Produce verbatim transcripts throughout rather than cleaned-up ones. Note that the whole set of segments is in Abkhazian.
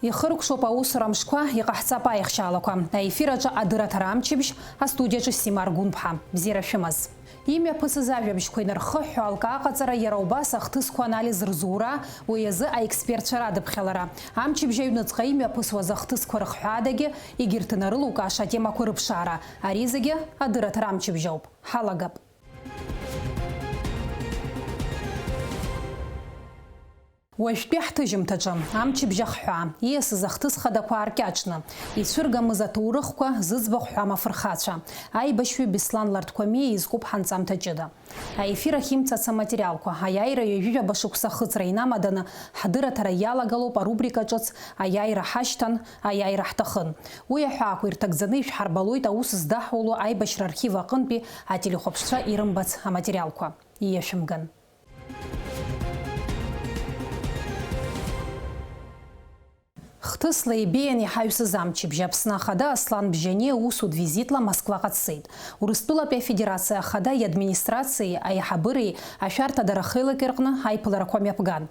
Ихыркәшоуп аусура мшқәа, иҟаҳҵап аихшьаалақәа. Аефир аҿы адырраҭара амчыбжь, астудиаҿы Сима Аргәынԥҳа. Бзиара шәымаз. Имҩаԥысыз ажәабжьқәа инархыҳәҳәо алкаа аҟаҵара, иара убас ахҭысқәа анализ рзура, уи азы аекспертцәа радыԥхьалара. Амчыбжь аҩныҵҟа имҩаԥысуаз ахҭысқәа рыхҳәаадагьы егьырҭ инарылукааша атемақәа рыԥшаара. Ари зегьы адырраҭара амчыбжь ауп. Ҳалагап. Уажәтәи ҳҭыжьымҭаҿы, амчыбжь ахҳәаа, ииасыз ахҭыс хадақәа ааркьаҿны, ицәыргамыз аҭоурыхқәа, зыӡбахә ҳәам афырхацәа, аибашьҩы Беслан Ларҭқәамиа изкуп ҳанҵамҭа ҷыда. Аефир ахь имцац аматериалқәа, аиааира ҩажәижәаба шықәса ахыҵра инамаданы, ҳдырраҭара иалагалоуп арубрика ҿыц Аиааира ҳашьҭан, аиааира ҳҭахын. Уи аҳәаақәа ирҭагӡаны ишәҳарбалоит аус здаҳуло аибашьра архив аҟынтәи ателехәаԥшцәа ирымбац аматериалқәа. Ииашәымган. Хҭысла ибеиан иҳаҩсыз амчыбжь Аԥсны Ахада Аслан Бжьаниа усутә визитла Москваҟа дцеит. Урыстәылатәи Афедерациа Ахада иадминистрациеи аиҳабыреи ашәарҭадара ахеилак рҟны аиԥыларақәа мҩаԥган.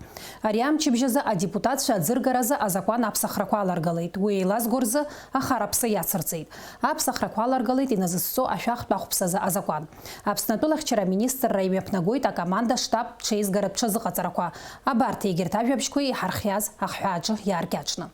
Ари амчыбжь азы адепутатцәа аӡыргаразы азакәан аԥсахрақәа аларгалеит. Уи еилазго рзы ахараԥса иацырҵеит. Аԥсахрақәа аларгалеит иназыцҵо ашәахтә ахәԥсазы азакәан. Аԥсны атәылахьчара аминистрра имҩаԥнагоит акоманда штаб ҽеизгаратә ҽазыҟаҵарақәа. Абарҭ егьырҭ ажәабжьқәа иҳархиаз ахҳәааҿы иааркьаҿны.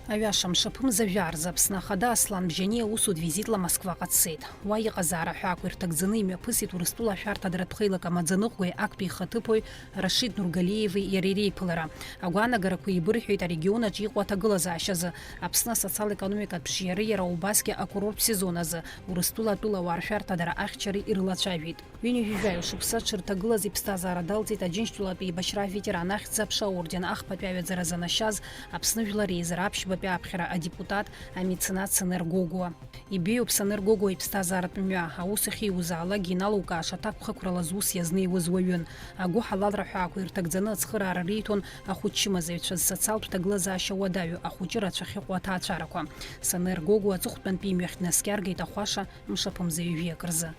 Аҩаша мшаԥымза жәаа рзы Аԥсны Ахада Аслан Бжьаниа усутә визитла Москваҟа дцеит. Уа иҟазаара ҳәаақәа ирҭагӡаны имҩаԥысит Урыстәыла ашәарҭадаратә хеилак амаӡаныҟәгаҩ актәи ихаҭыԥуаҩ Рашид Нургалиеви иареи реиԥылара. Агәаанагарақәа еибырҳәеит арегион аҿы иҟоу аҭагылазаашьазы, Аԥсны асоциал-економикатә ԥшьиареи иара убасгьы акурорттә сезон азы Урыстәыла атәылауаа ршәарҭадара ахьчареи ирылацәажәеит. Ҩынҩажәи жәаҩа шықәса дшырҭагылаз иԥсҭазаара далҵит Аџьынџьтәылатә еибашьра аветеран ахьӡ-аԥша аорден ахԥатәи аҩаӡаразы анашьаз Аԥсны Жәлар Реизара аԥшьбатәи аԥхьара адепутат, амеценат Санер Гогәуа. Ибеиоуп Санер Гогәуа иԥсҭазааратә мҩа, аус ахьиузаалакгьы иналукааша аҭакԥхықәрала зус иазнеиуаз уаҩын. Агәыҳалалра ҳәаақәа ирҭагӡаны ацхыраара риҭон ахәыҷ-чымазаҩцәа, зсоциалтә ҭагылазаашьа уадаҩу ахәыҷы рацәа ахьыҟоу аҭаацәарақәа. Санер Гогәуа аҵыхәтәантәи имҩахь днаскьаргеит ахәаша мшаԥымза ҩажәи акы рзы.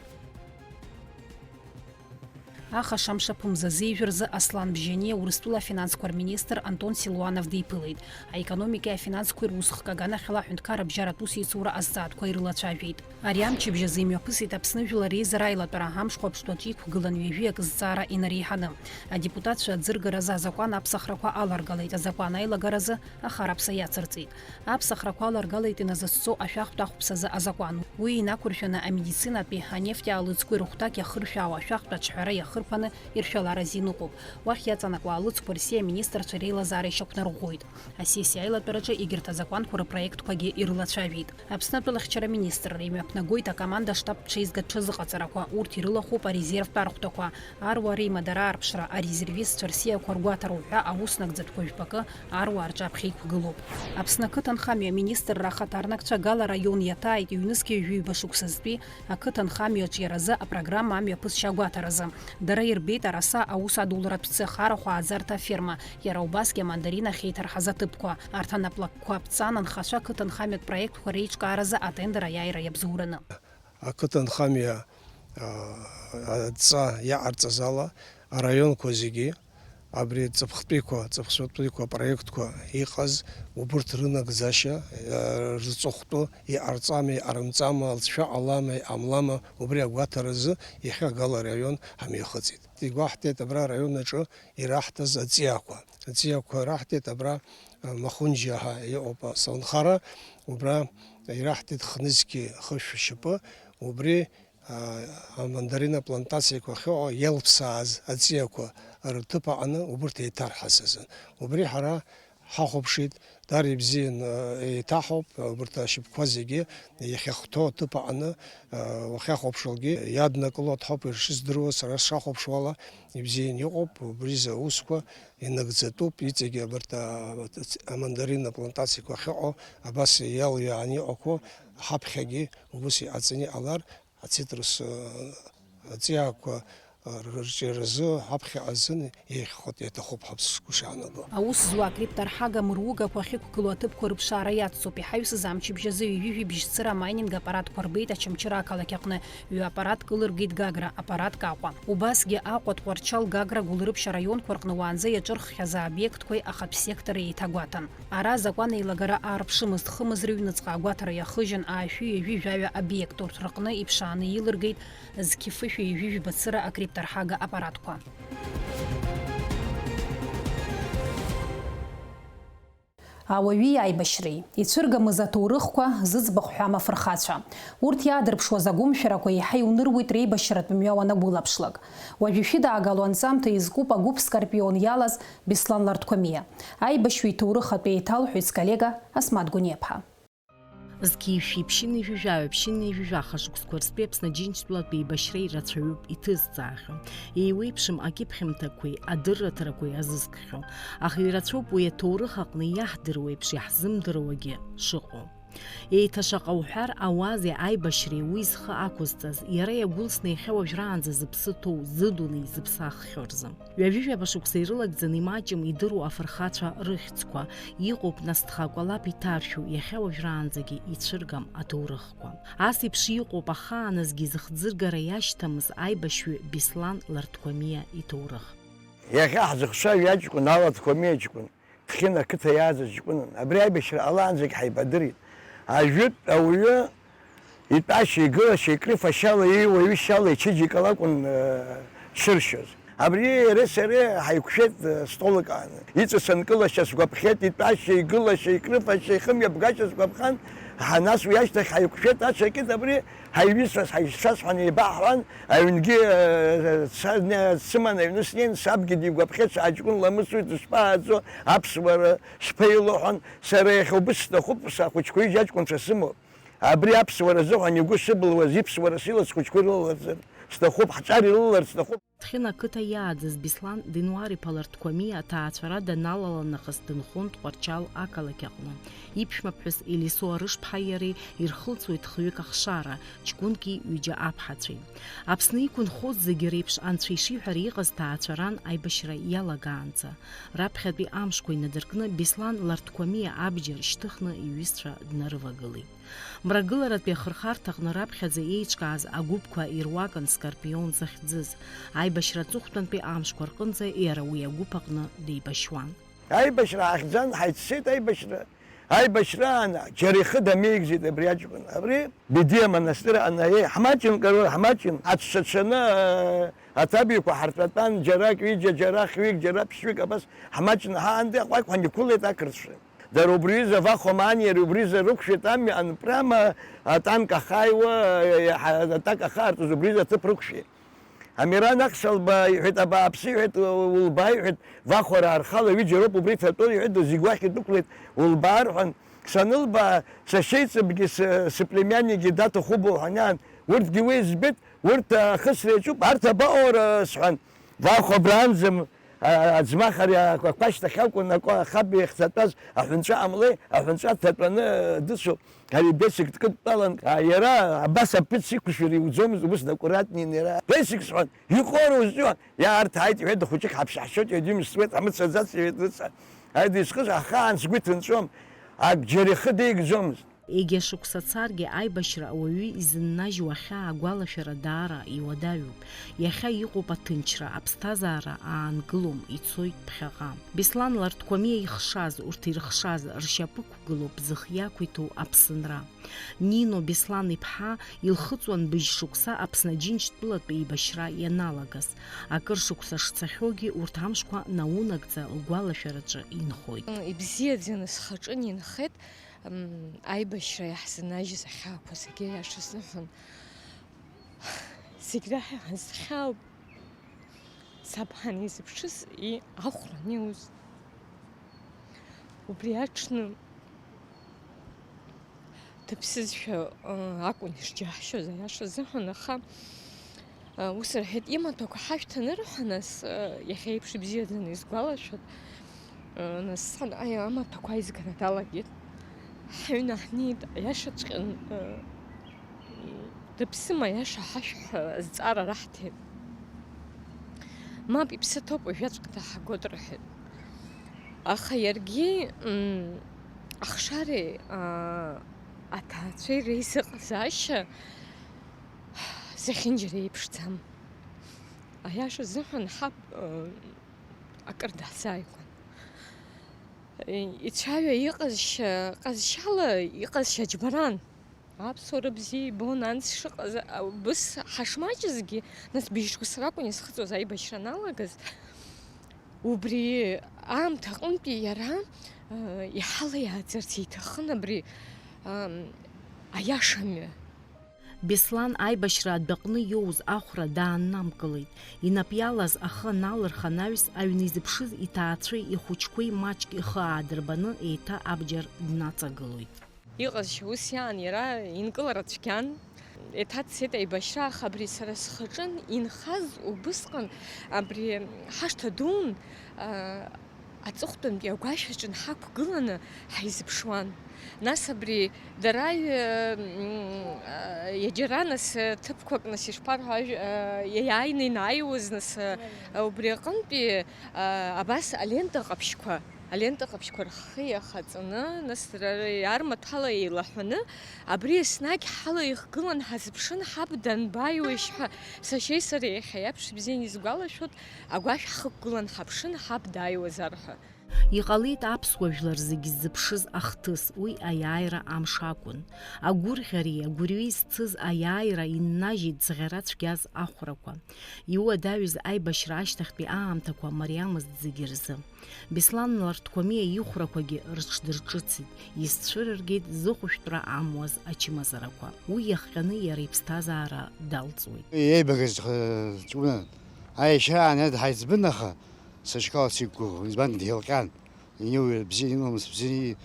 Ахаша мшаԥымза зеижә рзы Аслан Бжьаниа Урыстәыла афинансқәа рминистр Антон Силуанов диԥылеит. Аекономикеи афинансқәеи русхк аганахьала аҳәынҭқарра абжьаратә усеицура азҵаатәқәа ирылацәажәеит. Ари амчыбжь азы имҩаԥысит Аԥсны Жәлар Реизара аилатәара амшхәаԥштәаҿы иқәгылан ҩажәи акы зҵаара инареиҳаны. Адепутатцәа аӡыргаразы азакәан аԥсахрақәа аларгалеит, азакәан аилагаразы ахараԥса иацырҵеит. Аԥсахрақәа аларгалеит иназыцҵо ашәахтә ахәԥсазы азакәан. Уи инақәыршәаны амедицинатәи, анефти аалыҵқәеи рыхәҭак иахыршәаау ашәахтә аҿҳәара иахырԥаны иршәаларазы иныҟәоуп. Уахь иаҵанакуа аалыҵқәа рсиа аминистрцәа реилазаара ишьақәнарӷәӷәоит. Асессиа аилатәараҿы егьырҭ азакәанқәа рыпроектқәагьы ирылацәажәеит. Аԥсны атәылахьчара аминистрра имҩаԥнагоит акоманда штаб ҽеизгатә ҽазыҟаҵарақәа, урҭ ирылахәуп арезервтә архәҭақәа, аруаа реимадара аарԥшра, арезервистцәа рсиақәа ргәаҭара уҳәа аус нагӡатәқәа жәпакы аруаа рҿаԥхьа иқәгылоуп. Аԥсны ақыҭанхамҩа аминистрра ахаҭарнакцәа Гала араион иаҭааит ҩнызқьи ҩажәи ҩба шықәсазтәи ақыҭанхамҩаҿиаразы апрограмма амҩаԥысшьа агәаҭаразы. Дара ирбеит араса аус адулратә цех, арахә ааӡарҭа аферма, иара убасгьы амандарин ахьеиҭарҳаз аҭыԥқәа. Арҭ анаплакқәа аԥҵан анхацәа ақыҭанхамҩатә проектқәа реиҿкааразы атендер аиааира иабзоураны. Ақыҭанхамҩа, аа, адҵа иаҟарҵаз ала, араионқәа зегьы, абри ҵыԥхтәиқәа, ҵыԥхцәатәиқәа проектқәа иҟаз, убырҭ рынагӡашьа, аа, рҵыхәтәы иҟарҵама, иҟарымҵама, алҵшәа ҟалама, иҟамлама, убри агәаҭаразы иахьа Гала араион ҳамҩахыҵит. Игәаҳҭеит абра араион аҿы ираҳҭаз аҵиаақәа. Аҵиаақәа раҳҭеит абра, а, Махәынџьиа ҳәа иҟоуп асовнхара, убра ираҳҭеит хнызқьи хышә шьапы, убри, а, амандарина плантациақәа ахьыҟоу иалԥсааз аҵиаақәа рҭыԥ аҟаны убырҭ еиҭарҳасызын. Убри ҳара ҳахәаԥшит, даара ибзиан, а, еиҭаҳауп, убырҭ ашьапқәа зегьы иахьахәҭоу аҭыԥ аҟаны, а, уахьахәаԥшуагьы иаднакыло дҳауп, ишыздыруа, сара сшахәаԥшуала, ибзиан иҟоуп, убризы аусқәа инагӡатәуп, иҵегьы абарҭ, а, амандарина плантациақәа ахьыҟоу, абас иалҩааны иҟақәоу, ҳаԥхьагьы убас иҟаҵаны иҟалар, ацитрус, а, аҵиаақәа, Рырҿиаразы ҳаԥхьаҟа азын еиӷьхоит, иаҭахуп ҳәа сгәы шаанаго. Аус зуа акрипторҳага мыругақәа ахьықәгылоу аҭыԥқәа рыԥшаара иацҵоуп, иҳаҩсыз амчыбжь азы ҩажәи жәибжь цыра амайнинг аппаратқәа рбеит Очамчыра ақалақь аҟны, ҩы аппаратк ылыргеит Гагра, аппаратк Аҟәа. Убасгьы Аҟәа, Тҟәарчал, Гагра, Гәылрыԥшь араионқәа рҟны уаанӡа иаҿырххьаза аобиектқәеи ахатә сектори еиҭагәаҭан. Ара азакәан еилагара аарԥшымызт, хымз рыҩныҵҟа агәаҭара иахыжьын, аашәи ҩажәи жәаҩа обиект, урҭ рҟны иԥшааны илыргеит зқьи фышәи ҩажәи жәба цыра акрипторҳага аппаратқәа. Ауаҩи аибашьреи, ицәыргамыз аҭоурыхқәа, зыӡбахә ҳәам афырхацәа. Урҭ иаадырԥшуаз агәымшәарақәа еиҳа иуныруеит реибашьратә мҩа уанагәылаԥшлак. Уажә ишәыдаагало анҵамҭа изкуп агәыԥ Скорпион иалаз Беслан Ларҭқәамиа. Аибашьҩы иҭоурых атәы еиҭалҳәоит сколлега Асмаҭ Гәыниаԥҳа. Зқьи жәшәи ԥшьынҩажәи жәаҩа, ԥшьынҩажәи жәаха шықәсқәа рзтәи Аԥсны Аџьынџьтәылатә еибашьра ирацәаҩуп иҭызҵаахьоу, еиуеиԥшым акьыԥхьымҭақәеи адырраҭарақәеи азызкхьоу, аха ирацәоуп уи аҭоурых аҟны иаҳдыруеиԥш иаҳзымдыруагьы шыҟоу. Еиҭа шаҟа уҳәар ауазеи аибашьреи уи зхы ақәызҵаз, иара иагәылсны иахьа уажәраанӡа зыԥсы ҭоу, зыдунеи зыԥсаххьоу рзы. Ҩажәи жәаба шықәса ирылагӡаны имаҷым идыруа афырхацәа рыхьӡқәа, иҟоуп насҭха акәалаԥ иҭаршәу, иахьа уажәраанӡагьы ицәыргам аҭоурыхқәа. Ас еиԥш иҟоуп ахааназгьы зыхӡыргара иашьҭамыз аибашьҩы Беслан Ларҭқәамиа иҭоурых. Иахьа ҳзыхшаз ҩаҷкәын, Алаҭқәамиа ҷкәын, Ҭхьына ақыҭа иааз аҷкәынан. Абри аибашьра ҟалаанӡагь ҳаибадырит. Ажәытә ауаҩы итәашьа, игылашьа, икрыфашьала, иуаҩышьала ичыџьыкала акәын, э, дшыршьоз. Абри иареи сареи ҳаиқәшәеит, э, столык ааны. Иҵыс анкылашьа сгәаԥхеит, итәашьа, игылашьа, икрыфашьа, ихымҩаԥгашьа сгәаԥхан, ҳа, нас уи ашьҭахь ҳаиқәшәеит, ацәакит абри ҳаиҩызцәас, ҳаишьцәас ҳәа неибаҳҳәан, аҩнгьы, э, са-, не-, сыман аҩны снеин, сабгьы дигәаԥхеит, сааҷкәын ламысуеит, дышԥааӡо, аԥсуара шԥеилоҳәан, сара иахьа убыс сҭахуп, сахәыҷқәа ҩыџьа аҷкәынцәа сымоуп. Абри аԥсуара азыҳәан игәы шыбылуаз, иԥсуара сила схәыҷқәа ирылаларц сҭахуп, ҳҿар ирылаларц сҭахуп. Ҭхьына ақыҭа иааӡаз Беслан Денуар-иԥа Ларҭқәамиа аҭаацәара даналала нахыс дынхон Тҟәарчал ақалақь аҟны. Иԥшәмаԥҳәыс Елисо Арышԥҳаи иареи ирхылҵуеит хҩык ахшара, ҷкәынки ҩыџьа аԥҳацәеи. Аԥсны иқәынхоз зегьы реиԥш Анцәа ишиҳәара иҟаз ҭаацәаран аибашьра иалагаанӡа. Раԥхьатәи амшқәа инадыркны Беслан Ларҭқәамиа абџьар шьҭыхны иҩызцәа днарывагылеит. Мрагыларатәи ахырхарҭаҟны раԥхьаӡа еиҿкааз агәыԥқәа ируакын Скорпион захьӡыз. Аибашьра аҵыхәтәантәи амшқәа рҟынӡа иара уи агәыԥ аҟны деибашьуан. Аибашьра ҳахьӡан, ҳаиццеит аибашьра. Аибашьраан џьара ихы дамеигӡеит абри аҷкәын. Абри Бедиа амонастыр анаиеи, ҳмаҷын, король, ҳмаҷын. Аҽшацәаны, э, аҭабиақәа ҳартәатәан, џьарак ҩыџьа, џьара хҩык, џьара ԥшьҩык, абас ҳмаҷын, ҳаанӡа аҟәақҳәан иқәылеит ақырҭцәа. Дара убри рзы Вахо Маниа убри рзы рықәшәеит ами, ан-, прямо атанк ахаиуа, атак ахаартыз убри рзы аҭыԥ рықәшәеит. Амиран Ахсалба иҳәеит, абааԥсы, иҳәеит, улбаа, иҳәеит, Вахо раархала ҩыџьа роуп убри иҭатәоу, иҳәеит, зегь уахь идәықәлеит, улбаа рҳәан, санылбаа, сашьеиҵбгьы сы-, сыплемянникгьы даҭахуп уҳәан, урҭгьы уи збеит, урҭ ахысра иаҿуп, арҭ абаҟоу, сҳәан, Вахо абранӡа, А-, аӡмах ари ақәа-, ақәа ашьҭахь акәын акәа-, ахаба иахьҭатәаз аҳәынҵәа ҟамлеи, аҳәынҵәа ҭатәаны дыцәоуп. Ари Бесик дкыдтәалан, а, иара абас аԥыц иқәшәар иуӡомызт, ус дакуратнин иара. Бесик сҳәан, иҟоу узҿуан. Иа, арҭ ааит, иҳәеит, хәыҷык ҳаԥшаҳшьоит, иҳәеит, имсуеит, ҳмыцәаӡац, иҳәеит, рыца. Аи, дисхыз, ахаан сгәы иҭынҵәом, ак џьара ихы деигӡомызт. Егьа шықәса царгьы, аибашьра ауаҩы изыннажьуа ахьаа агәалашәара даара иуадаҩуп. Иахьа иҟоуп аҭынчра, аԥсҭазаара аангылом, ицоит ԥхьаҟа. Беслан Ларҭқәамиа ихшаз, урҭ ирыхшаз, ршьапы ықәгылоуп зых иақәиҭу Аԥсынра. Нино Беслан-иԥҳа илхыҵуан быжь шықәса Аԥсны Аџьынџьтәылатә еибашьра ианалагаз. Акыр шықәса шцахьоугьы урҭ амшқәа наунагӡа лгәалашәараҿы инхоит. Ибзиаӡаны схаҿы инхеит. М, аибашьра иаҳзынажьыз ахьаақәа зегьы аиаша сныҳәон. Зегь реиҳа иҳазхьаауп саб ҳанизыԥшыз, и ахәра аниуз. Убри аҽны дыԥсызшәа, ы, акәын ишџьаҳшьоз, аиаша азыҳәан, аха Ус рҳәеит, имаҭәақәа ҳашәҭ анырҳәа, нас, иахьа еиԥш ибзиаӡаны исгәалашәоит, нас сан аи-, амаҭәақәа аизгара далагеит. Ҳаҩны ҳнеит, аиашаҵәҟьан, дыԥсым аиаша ҳашәҳәа азҵаара раҳҭеит. Мап, иԥсы ҭоуп, уажәаҵәҟьа даҳагоит рҳәеит. Аха иаргьы, м, ахшареи, аа, аҭаацәеи реизыҟазаашьа зехьынџьара еиԥшӡам. Аиаша азыҳәан ҳаб, ы, акыр даҳзааигәан. Ицәаҩа иҟазшьа, ҟазшьала иҟазшьа џьбаран. Аԥсуара бзиа ибон анс шыҟаз, а, убыс ҳашмаҷызгьы, нас быжь шықәса ракәын изхыҵуаз аибашьра аналагаз. Убри аамҭа аҟынтәи иара, а, иҳалаиааӡарц иҭахын абри, ам, аиашамҩа. Беслан аибашьра адәаҟны иоуз ахәра дааннамкылеит. Инап иалаз ахы аналырх анаҩс, аҩны изыԥшыз иҭаацәеи ихәыҷқәеи маҷк ихы аадырбаны, еиҭа абџьар днаҵагылоит. Иҟазшьа ус иаан иара инкылара цәгьан. Еиҭа дцеит аибашьра, аха абри сара схаҿын инхаз убысҟан абри ҳашҭа дуун, а, аҵыхәтәантәи агәашә аҿы ҳақәгыланы ҳаизыԥшуан. Нас абри дара, м, а, иаџьара нас, а, ҭыԥқәак нас ишԥарҳәо, ажә-, а, иааины инааиуаз нас, а, убри аҟынтәи, а, абас алента ҟаԥшьқәа, алента ҟаԥшьқәа рхы иахаҵаны, нас дара иармаҭәала еилаҳәаны, абри еснагь ҳала ихгылан ҳазыԥшын, ҳаб данбааиуеишь ҳәа, сашьеи сареи иахьа иаԥш бзианы изгәалашәоит, агәашә ҳхықәгылан ҳаԥшын, ҳаб дааиуазар ҳәа. Иҟалеит аԥсуа жәлар зегьы ззыԥшыз ахҭыс, уи аиааира амш акәын. Агәырӷьареи агәырҩеи зцыз аиааира иннажьит ӡӷьара цәгьаз ахәрақәа. Иуадаҩыз аибашьра ашьҭахьтәи аамҭақәа мариамызт зегьы рзы. Беслан Ларҭқәамиа ихәрақәагьы рыҽдырҿыцит, изцәырыргеит зыхәшәтәра амуаз ачымазарақәа. Уи иахҟьаны иара иԥсҭазаара далҵуеит. Еибагаз ҵәуны аиашьа аанаид ҳаиҵбын, аха сышкал сиқәгәыӷуан, избан деилҟьан, иниуа бзиа, иламыс бзиа,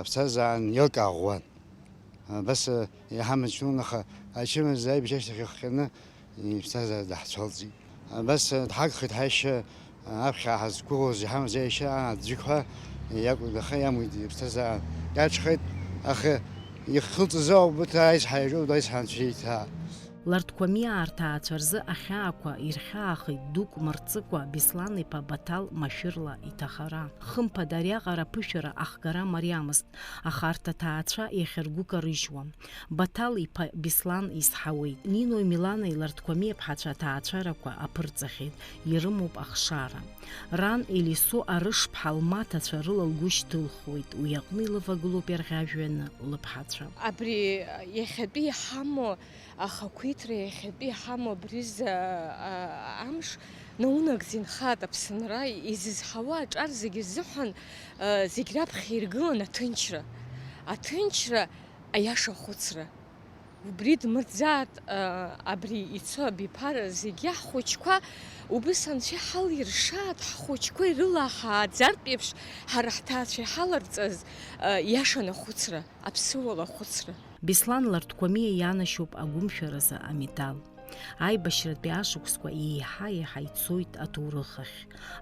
аԥсҭазаан иалкаа ӷәӷәан. Абас, э, иҳамаҵәуан, аха ачымазаҩ бжьашьҭахь ихҟьаны иԥсҭазаара даҳцәалҵит. Абас, э, дҳагхеит ҳаишьа, э, аԥхьа ҳазқәыӷәӷәоз иҳамаз аишьа, аа, аӡәы ҳәа иакәын, аха иамуит иԥсҭазаара. Иаҿхеит, аха ихылҵыз ауп, аизҳа иаҿуп, аизҳа анцәа иҭаа. Ларҭқәа миаа рҭаацәа рзы ахьаақәа ирхьаахеит дук мырҵыкәа Беслан-иԥа Баҭал машәырла иҭахара. Хымԥада ариаҟара аԥышәара ахгара мариамызт, аха арҭ аҭаацәа иахьа ргәы карыжьуан. Баҭал-иԥа Беслан изҳауеит. Нинои Миланеи Ларҭқәа миаԥҳацәа аҭаацәарақәа аԥырҵахьеит, ирымоуп ахшара. Ран Елисо Арышԥҳа лмаҭацәа рыла лгәы шьҭылхуеит, уи аҟны илывагылоуп иарӷьажәҩаны лыԥҳацәа. Абри иахьатәи иҳамоу ахақәиҭра иахьатәи иҳамоу абри зы, а, амш наунагӡа инхааит Аԥсынра, изызҳауа аҿар зегьы рзыҳәан, а, зегь раԥхьа иргылан аҭынчра. Аҭынчра, аиаша ахәыцра. Убри дмырӡааит, а, абри ицо абиԥара зегьы ҳхәыҷқәа, убыс анцәа иҳалиршааит, ҳхәыҷқәа ирылаҳааӡартә еиԥш, ҳара ҳҭаацәа иҳаларҵаз, а, иашан ахәыцра, аԥсыуала ахәыцра. Беслан Ларҭқәа миа ианашьоуп агәымшәаразы амедал. Аибашьратәи ашықәсқәа еиҳа-еиҳа ицоит аҭоурых ахь,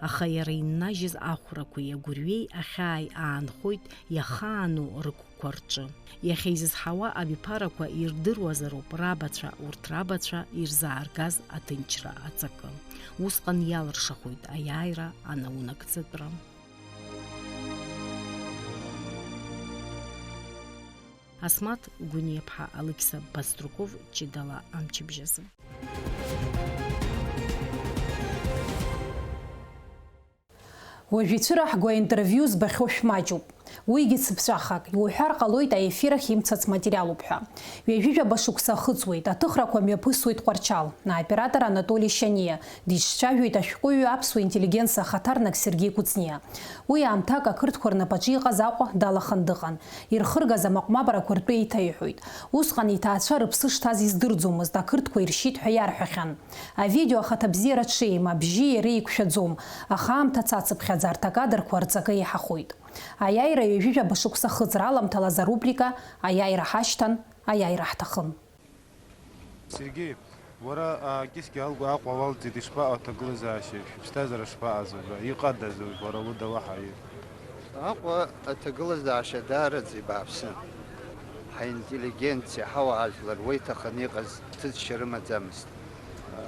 аха иара иннажьыз ахәрақәеи агәырҩеи ахьааи аанхоит иахаану рыгәқәа рҿы. Иахьа изызҳауа абиԥарақәа ирдыруазароуп рабацәа, урҭ рабацәа ирзааргаз аҭынчра аҵакы. Усҟан иалыршахоит аиааира анаунагӡатәра. Асмаҭ Гәыниаԥҳа, Алықьса Баструков, ҷыдала амчыбжьазы. Уажә ицәыраҳго аинтервиу збахьоу шәмаҷуп. Уигьы цыԥҵәахак, иуҳәар ҟалоит аефир ахь имцац материалуп ҳәа. Ҩажәижәаба шықәса ахыҵуеит, аҭыхрақәа мҩаԥысуеит Тҟәарчал. Аоператор Анатоли Шьаниа, дицәажәоит ашәҟәыҩҩы аԥсуа интеллигенциа ахаҭарнак Сергеи Кәыҵниа. Уи аамҭак ақырҭқәа рнапаҿы иҟаз Аҟәа далаханы дыҟан. Ирхыргаз амаҟә-мабарақәа ртәы еиҭаиҳәоит. Усҟан иҭаацәа рыԥсы шҭаз издырӡомызт, ақырҭқәа иршьит ҳәа иарҳәахьан. Авидео ахаҭабзиара дшеим, абжьы иара еиқәшәаӡом, аха аамҭа цацыԥхьаӡа арҭ акадрқәа рҵакы еиҳахоит. Аиааира ҩажәижәаба шықәса ахыҵра аламҭалаз арубрика Аиааира ҳашьҭан, аиааира ҳҭахын. Сергеи, уара, а, Кьыскьа Аҟәа уалҵит, ишԥаҟоу аҭагылазаашьа, шәыԥсҭазаара шԥаҟаз убра? Иҟадаз уажә уара уда уаҳа? Аҟәа аҭагылазаашьа даараӡа ибааԥсын. Ҳаинтеллигенциа, ҳауаажәлар уа иҭаханы иҟаз ҭыҵшьа рымаӡамызт. А,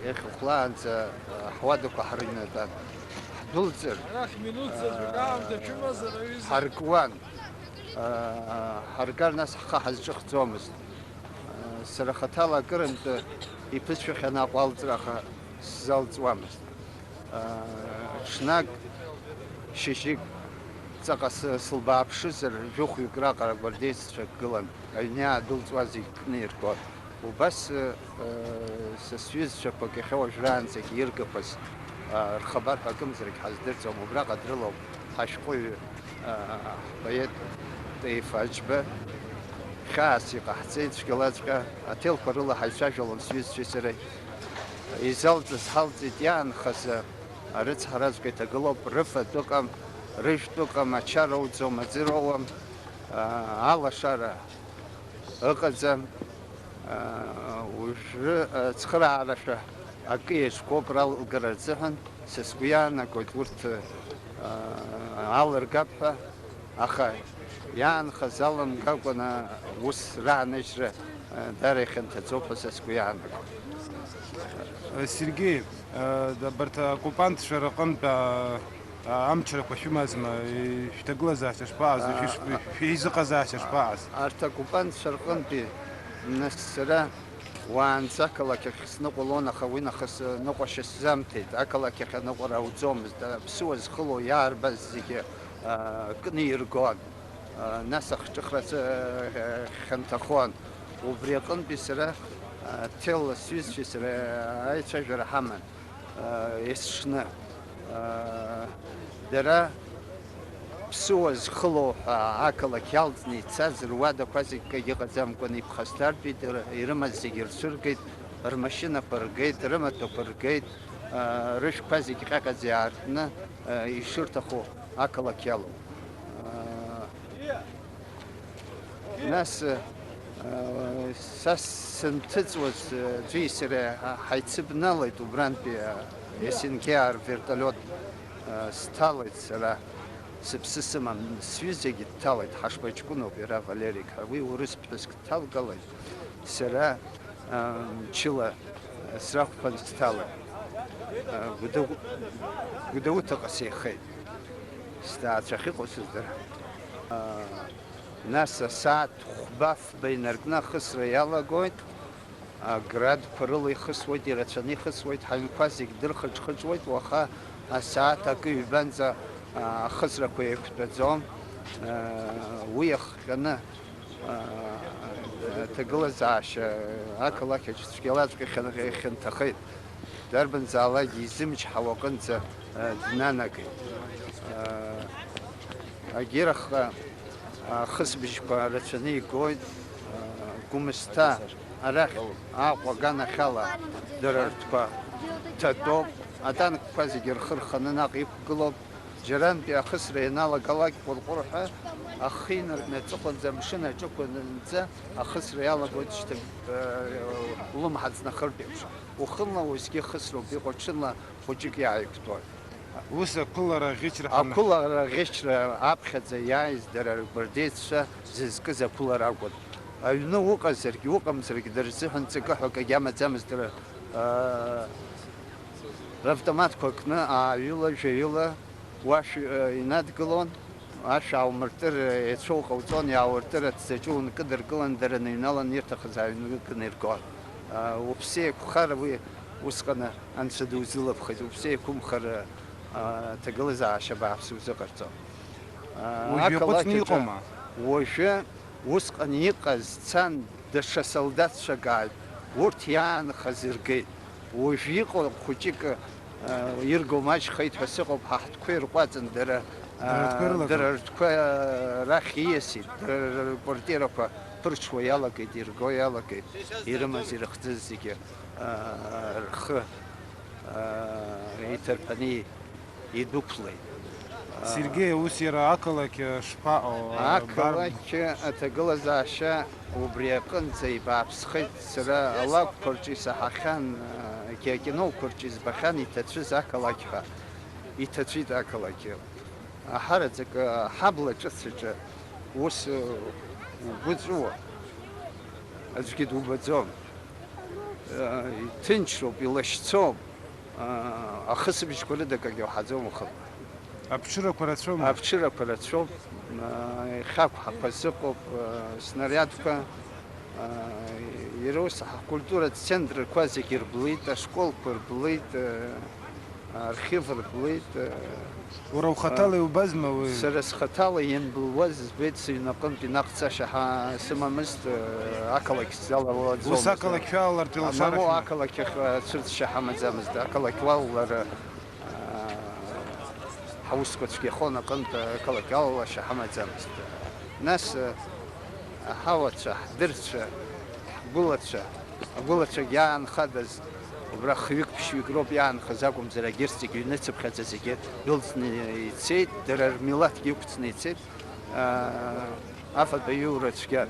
Иахьа хәлаанӡа, а, ҳуадақәа ҳрыҩнатәан. Ҳдәылҵыр, арахь минуҭ заҵәык аамҭа шәымазар, аҩыза? Ҳаркуан. А, ҳаргар, нас ҳхы ҳазҿыхӡомызт. А, сара хаҭала акырынтә иԥысшәахьан Аҟәа алҵра, аха сзалҵуамызт. А, ҽнак шьыжьык ҵаҟа сы-, сылбааԥшызар, жәохәҩык раҟара гвардееццәак гылан, аҩны иаадәылҵуа зегь кны иргон. Убас, э, са сҩызцәақәак иахьа уажәраанӡагьы иргақәаз, э, рхабар ҳәа акымзарак ҳаздырӡом. Убраҟа дрылоуп ҳашәҟәыҩҩы, э, ҳпоет Таиф Аџьба. Хьаас иҟаҳҵеит, цәгьалаҵәҟьа аҭелқәа рыла ҳаицәажәалон сҩызцәеи сареи. Изалҵыз ҳалҵит, иаанхаз, э, арыцҳараҵәҟьа иҭагылоуп, рыфатә ыҟам, рыжәтә ыҟам, ачара уӡом, аӡы роуам, э, алашара ыҟаӡам. Уажәы ацхыраарашәа акы еиҿкоуп ралгара рзыҳәан, са сгәы иаанагоит урҭ алыргап ҳәа, аха иаанхаз аламгакәаны ус рааныжьра даара ихьанҭаӡоуп ҳәа са сгәы иаанагоит. Сергеи, абарҭ оккупантцәа рҟынтә амчрақәа шәымазма? Шәҭагылазаашьа шԥаҟаз? Шәи-, шәи-, шәеизыҟазаашьа шԥаҟаз? Арҭ оккупантцәа рҟынтәи, нас, сара уаанӡа ақалақь ахь сныҟәалон, аха уи нахыс ныҟәашьа сзамҭеит. Ақалақь ахь аныҟәара ауӡомызт. Аԥсуа зхылоу иаарбаз зегьы, а, кны иргон. А, нас ахҿыхра сы-, хьанҭахон. Убри аҟынтәи сара, а, Ҭелла сҩызцәеи сареи аицәажәара ҳаман. Есшны, дара ԥсыуа зхылоу ҳәа ақалақь иалҵны ицаз руадақәа зегь акгьы ыҟаӡамкәан иԥхасҭартәит, р-, ирымаз зегь рцәыргеит, рмашьынақәа ргеит, рымаҭәақәа ргеит, рышәқәа зегь ҟьаҟьаӡа иаартны, ишырҭаху ақалақь иалоу. Нас, э, са сынҭыҵуаз, э, аӡәи сареи ҳа-, ҳаицыбналеит убрантәи, э, С Н К-аа рвертолиот, э, сҭалеит сара, сыԥсы сымам, сҩызагьы дҭалеит, ҳашба ҷкәыноуп иара, Валерик ҳәа, уи урыс ԥҳәыск дҭалгалеит, сара, э, мчыла, э, срахәԥан сҭалеит. Э, Гәдоу-, Гәдоуҭаҟа сеихеит. Сҭаацәа ахьыҟоу сыздырам. Нас асааҭ хәба-фба инаркны ахысра иалагоит. Аградқәа рыла ихысуеит, ирацәаны ихысуеит, ҳаҩнқәа зегь дырхыџхыџуеит. Уаха асааҭ акы-ҩбанӡа, а, ахысрақәа еиқәтәаӡом. А, уи иахҟьаны, а, аҭагылазаашьа ақалақь аҿы цәгьалаҵәҟьа ихьан-, ихьанҭахеит. Дарбанзаалакгьы изымчҳауа аҟынӡа, а, днанагеит. А, агьырахҟа, ахысбыжьқәа рацәаны игоит, Гәымсҭа арахь Аҟәа аганахьала дара ртәқәа ҭатәоуп, атанкқәа зегьы рхы рханы наҟ иқәгылоуп, џьарантәи ахысра ианалагалак ҟәырҟәырҳәа ахы инаркны аҵыхәанӡа амшын аҿықәанӡа ахысра иалагоит шьҭыбжь, э, улымҳа ҵнахыртә еиԥш. Ухынла уеизгьы хысроуп иҟоу, ҽынла хәыҷык иааиқәтәоит. Ус ақәылара аӷьычра ҳана- Ақәылара аӷьычра аԥхьаӡа иааиз дара ргвардееццәа зызкыз ақәылара акәын. Аҩны уҟазаргьы уҟамзаргьы дара рзыҳәан ҵакы ҳәа акагьы амаӡамызт, дара, аа, равтоматқәа кны ааҩыла, жәаҩыла уашә, э, инадгылон. Ашә ааумыртыр, еицәоу ҟауҵон, иаауртыр аҭӡаҿы ункыдыркылан, дара ныҩналан ирҭахыз ааҩнкны иргон. Уԥсы еиқәхар, уи усҟаны анцәа дузылыԥхеит, уԥсы еиқәымхар, аҭагылазаашьа бааԥс узыҟарҵом. Уажәы иаҟәыҵны ақалақь аҿы иҟоума? Уажәы усҟан иҟаз цан, даҽа солдаҭцәак ааит, урҭ иаанхаз иргеит. Уажә иҟоу хәыҷык, а, ирго маҷхеит ҳәа сыҟоуп, ҳа ҳтәқәа ирҟәаҵын, дара, а, Дара ртәқәа ирылатәан. Дара ртәқәа, а, рахь ииасит, дара рквартирақәа ԥырҽуа иалагеит, ирго иалагеит, ирымаз, ирыхӡыз зегьы, а, рхы, а, иҭарԥаны идәықәлеит. Сергеи, ус иара ақалақь шԥаҟоу? Ақалақь аҭагылазаашьа убри аҟынӡа ибааԥсхеит. Сара алакәқәа рҿы исаҳахьан, егьи акиноқәа рҿы избахьан иҭацәыз ақалақь ҳәа. Иҭацәит ақалақь. Аҳараӡак ҳабла ҿыц аҿы ус угәы ҵәыуа аӡәгьы дубаӡом. Иҭынчроуп, илашьцоуп, ахысыбжьқәа рыда акагьы уаҳаӡом ухы. Аԥҽырақәа рацәоума? Аԥҽырақәа рацәоуп, ихьақәҳақәа зыҟоуп, снариадқәа, иара ус ҳкультуратә центрқәа зегьы ирблит, ашколқәа рблит, архив рблит. Уара ухаҭала иубазма уи? Сара схаҭала ианбылуаз збеит, сыҩнаҟынтә инаҟ цашьа ҳа-, сымамызт, ақалақь сзалалаӡомызт. Ус ақалақь шәалалартә илшара. Мамоу, шәымоу? Ақалақь ахь, цәырҵшьа ҳамаӡамызт, ақалақь уалалара, ҳаусқәа цәгьахон аҟынтә, ақалақь алалашьа ҳамаӡамызт. Нас, аҳауацәа, ҳдырцәа, ҳгәылацәа, агәылацәагь иаанхадаз, убра хҩык-ԥшьҩык роуп иаанхаз акәымзар, егьырҭ зегьы ҩныцыԥхьаӡа зегьы дәылҵны ицеит, дара рмилаҭгьы ықәҵны ицеит. Афатә аиура цәгьан.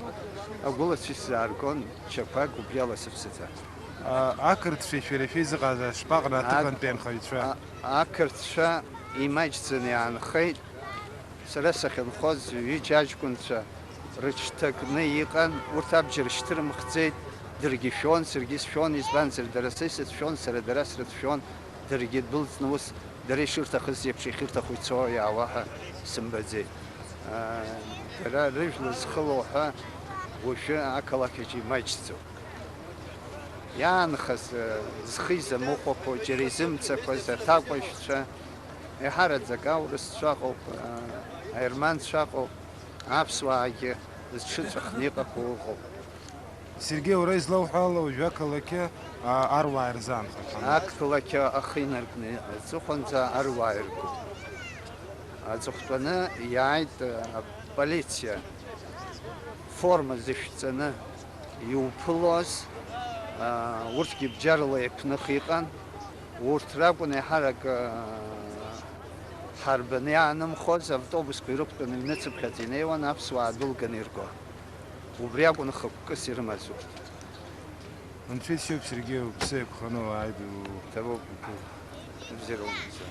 Агәылацәа исзааргон чақәак убриала сыԥсаӡа. Ақырҭцәеи шәареи шәеизыҟазаашьа шԥаҟара аҭыԥантәи анхаҩцәа? Ақырҭцәа имаҷӡаны иаанхеит. Сара сахьынхоз ҩыџьа аҷкәынцәа рыҽҭакны иҟан, урҭ абџьар шьҭырымхӡеит, даргьы шәон, саргьы сшәон, избанзар, дара са исыцәшәон, сара дара срыцәшәон, даргьы дәылҵны ус, дара ишырҭахыз еиԥш, иахьырҭаху ицо иаауа ҳәа сымбаӡеит. Дара рыжәла зхылоу ҳәа уажәы ақалақь аҿы имаҷӡоуп. Иаанхаз, зхы изамыхәақәо, џьара изымцақәаз аҭакәажәцәа, еиҳараӡак аурысцәа ыҟоуп, аерманцәа ыҟоуп, аԥсуаагьы зҽыҵәахны иҟақәоу ыҟоуп. Сергеи, уара излауҳәо ала, уажәы ақалақьы, а, аруаа ирзаанхахьан. Ақалақьы ахы инаркны аҵыхәанӡа аруаа иргон. Аҵыхәтәаны иааит, а, аполициа форма зышәҵаны иуԥылоз, а, урҭгьы бџьарла иаԥных иҟан. Урҭ ракәын еиҳарак, а, ҳарбаны иаанымхоз, автобусқәа ирықәтәаны аҩныцыԥхьаӡа инеиуан, аԥсуаа дәылганы ирго. Убри акәын хықәкыс ирымаз урҭ. Анцәа ициуп, Сергеи, уԥсы еиқәханы уааи ду. Ҭабуп. Бзиара умбаӡо.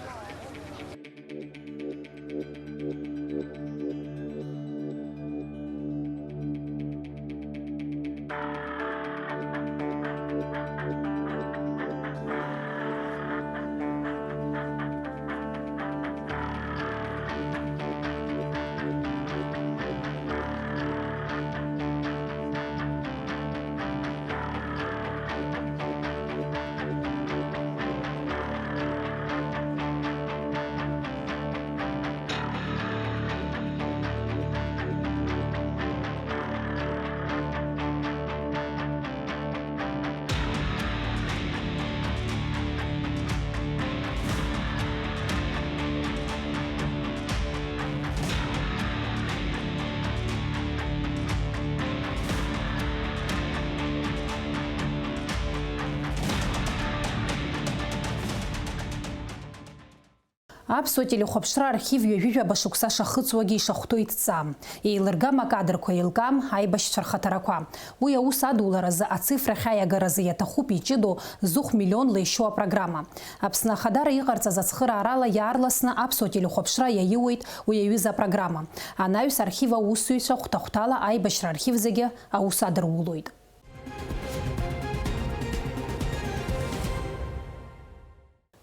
Аԥсуа телехәаԥшра архив ҩажәижәаба шықәса шахыҵуагьы ишахәҭоу идҵа. Еилыргам акадрқәа, еилкаам аибашьцәа рхаҭарақәа. Уи аус адуларазы, ацифрахь аиагаразы иаҭахуп иҷыдоу зыхә миллионла ишьоу апрограмма. Аԥсны Ахадара иҟарҵаз ацхыраарала иаарласны аԥсуа телехәаԥшра иаиуеит уи аҩыза апрограмма. Анаҩс архив аусзуҩцәа хәҭа-хәҭала аибашьра архив зегьы аус адырулоит.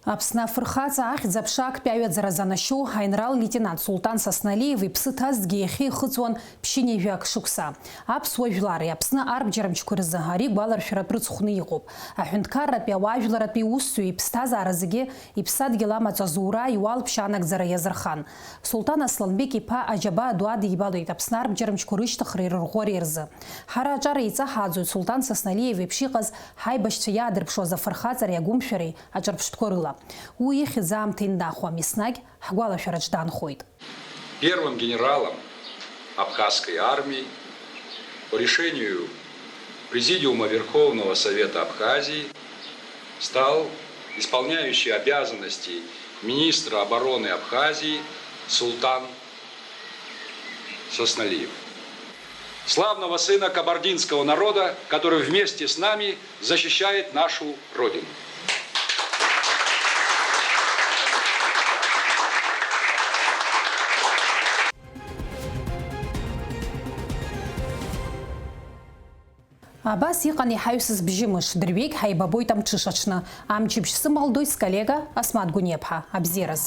Аԥсны афырхаҵа ахьӡ-аԥша актәи аҩаӡара занашьоу аинрал-леитенант Султан Сасналиев иԥсы ҭазҭгьы иахьа ихыҵуан ԥшьынҩажәи ак шықәса. Аԥсуа жәлари Аԥсны арбџьармчқәеи рзы ари гәаларшәаратә рыцхәны иҟоуп. Аҳәынҭқарратәи ауаажәларратәи усзуҩ иԥсҭазаара зегьы иԥсадгьыл амаҵ азура, иуалԥшьа анагӡара иазырхан. Султан Асланбек-иԥа аџьабаа ду адибалоит Аԥсны арбџьармчқәа рышьҭыхреи рырӷәӷәареи рзы. Ҳара аҿар еиҵаҳааӡоит Султан Сасналиев еиԥш иҟаз ҳаибашьцәа иаадырԥшуаз афырхаҵареи агәымшәареи аҿырԥштәқәа рыла. Уи ихьӡ аамҭа индахуам, еснагь ҳгәалашәараҿ данхоит. Первым генералом Абхазской армии по решению Президиума Верховного Совета Абхазии стал исполняющий обязанности министра обороны Абхазии Султан Сасналиев. Славного сына кабардинского народа, который вместе с нами защищает нашу Родину. Абас иҟан иҳаҩсыз бжьымш, дырҩегь ҳаибабоит амҽыш аҽны. Амчыбжь сымалдоит сколлега Асмаҭ Гәыниаԥҳа. Абзиараз.